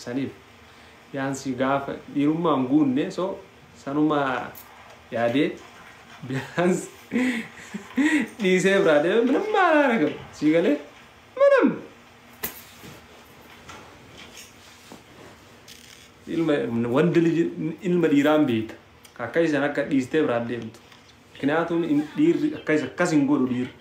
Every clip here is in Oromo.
Saniif yaansi gaafa dhiirummaan guunne so sanuma yaadee ቢያንስ dhiisee biraa deeme ምንም አላደረግም። ሲገሌ ምንም ilma ወንድ ልጅ ilma dhiiraan beekta akka isan akka dhiistee biraa deemtu. ምክንያቱም dhiirri akkas akkas hin godhu dhiirri.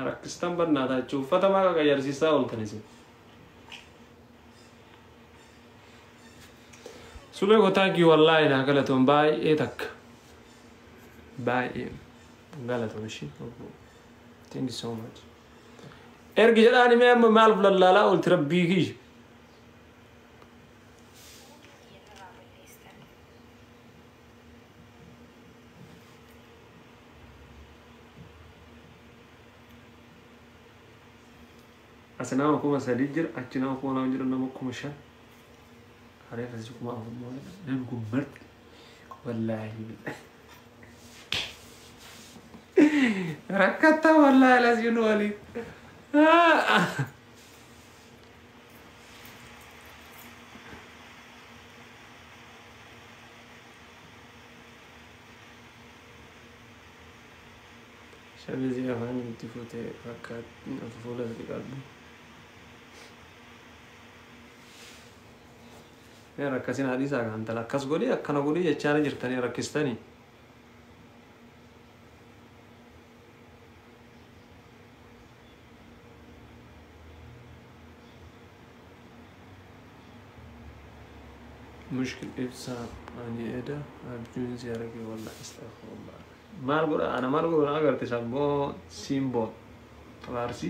Rakkistan barnaataa jechuun uffata maa qayyarsiisaa ooltan isin. Suphee kotaankii wallaahi naa galatoon baay'ee takka. Baay'ee galatoon ishii. Thank you so much. Ergi jedhaan himee amma maal lallaalaa oolti rabbii kiyya. As nama 3000 jira, achi nama 2000 jira, nama 5000. Hareef asii 4000 moo namni kun marti. Wallaahi. Rakkattaa wallaahi lasiin waliin. Shamizii afaan itti fuutee fakkaatti fuula sadi qabdu. Mee rakkasin hadiisaa kan intala akkas godhii akkana godhii jechaa jirtanii rakkistanii. مشكل ibsaa ani eda abjuun si arge wallahi astaghfirullah. Maal godha ana maal godha agarte sabboo simboo abaarsi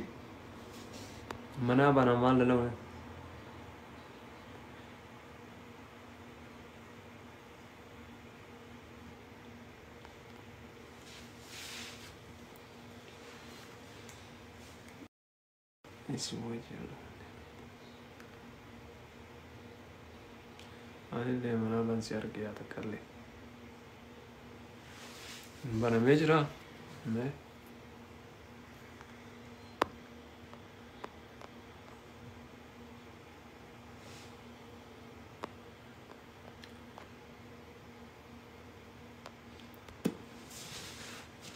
manaa bana maal lalawe. Isin wajjin. Anillee manaa ban si arge yaa takkallee. Banamee jira. Mee.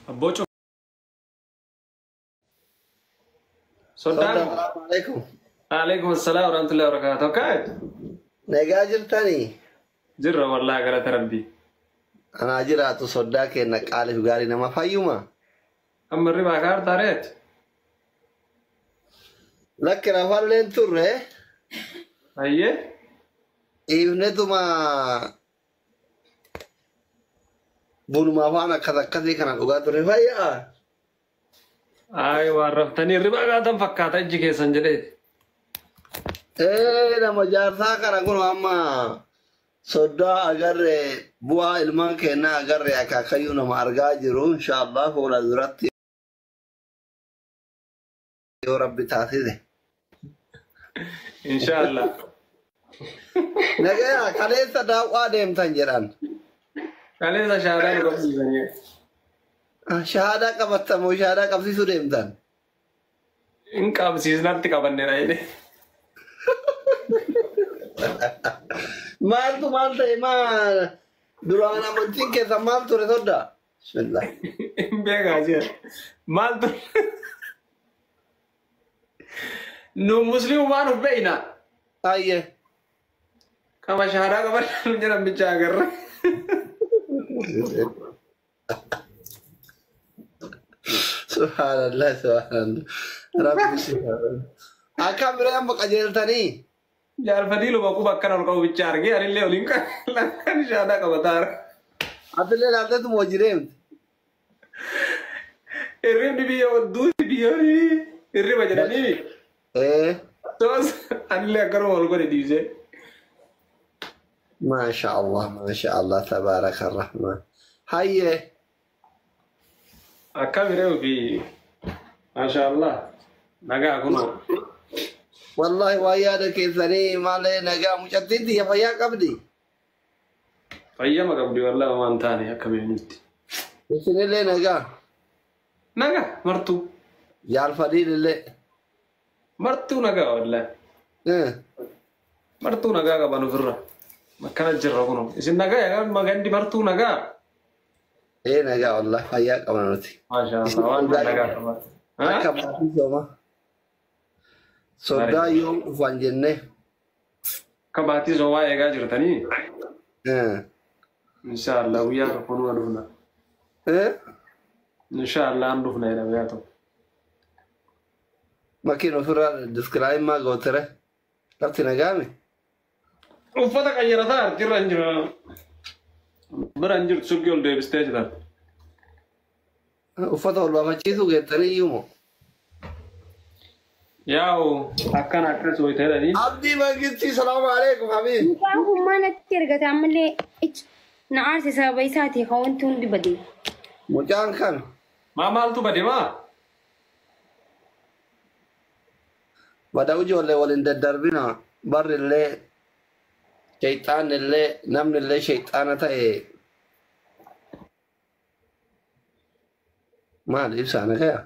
Abboo Soddaan. Assalamu alaikum. Alaikum assalam warahmatullahi wabarakatuh. Okay. Nagaa jirtanii? Jirra wallahi galata rabbii. Anaa jiraatu soddaa keenya qaaliif gaarii nama fayyuma. Amma ribaa kaartaa reet. Lakki rafalleen turre Ayyee. dhiifnetuma bunuma afaan akkas akkasii kana dhugaa turre fayyaa. Ay waan raftanii ribaa kaatan fakkaata ijji keessan jedhee. Ee nama jaarsaa kana kun amma soddaa agarre bu'aa ilmaan keenyaa agarre akaakayyuu nama argaa jiru inshaallah fuula duratti yoo rabbi taasise. Inshaallah. Nagaya kaleessa daawwaa deemtan jedhan. Kaleessa shahaadaa nu qabsiisanii. Shahaadaa qabattamoo shahaadaa qabsiisuu deemtan? Hin qabsiisnatti qabanneedha jedhee. Maaltu maal ta'e maal duraan amantiin keessa maal ture soddaa? Bismillah. Hin beekaa jira. Maaltu nu musliimumaan uf beeyna. Ayyee. Kama shahaadaa qabanne nu jedhan bichaa agarra. Subhanallah subhanallah. Rabbi subhanallah. Akkam biree amma qajeeltanii? Jaarfadii luba quba akkana ol qabu bichaa argee anillee oliin kan shahaadaa qabataa jira. Atillee ilaalteetuma hojii deemte. Hirribni biyya duuti biyya hirriba jedhanii. Ee. Toos anillee akkanuma ol godhe dhiisee. Maasha Allah maasha Allah tabaaraka rahmaan. Hayyee. Akkam hiree ofii maasha Allah nagaa kunoo. Wallahi waa yaada keessanii malee nagaa mucattiin tiyya fayyaa qabdi. Fayyama qabdi wallaahi waan taane akka beeknutti. Isinillee nagaa. Nagaa martuu. Jaalfadhiilillee. Martuu nagaa wallaahi. Martuu nagaa qaban ofirra. Akkana jirra kunoo. Isin nagaa yaa magandi martuu nagaa. Ee nagaa wallaahi fayyaa qabna nuti. Maashaa Allah waan nagaa qaban. Akka maatii sooma. Soddaa yoom dhufan jennee. Akka baatii soomaa eegaa jirtanii. Inshaallah guyyaa tokko numa dhufna. Inshaallah an dhufna jedha guyyaa tokko. Makiin ofirraa diskiraayim maa gootere? Lafti nagaame? Uffata qayyarataa artirra hin jiru. Bira hin jirtu silkii ol deebistee jirtan. Uffata ol baafachiisuu geettanii iyyuu moo? Yaa'u akkana akkas wayita jedhanii. Abdii Mangistii salaamu alaikum habiib. Mucaan kun maal natti ergate ammallee na aarse sababa isaati kan wanti hundi bade. Mucaan kan Maa maaltu bade maa? Bada ijoollee waliin daddarbina barrillee shayxaanillee namnillee shayxaana ta'e maal ibsaa nagaya?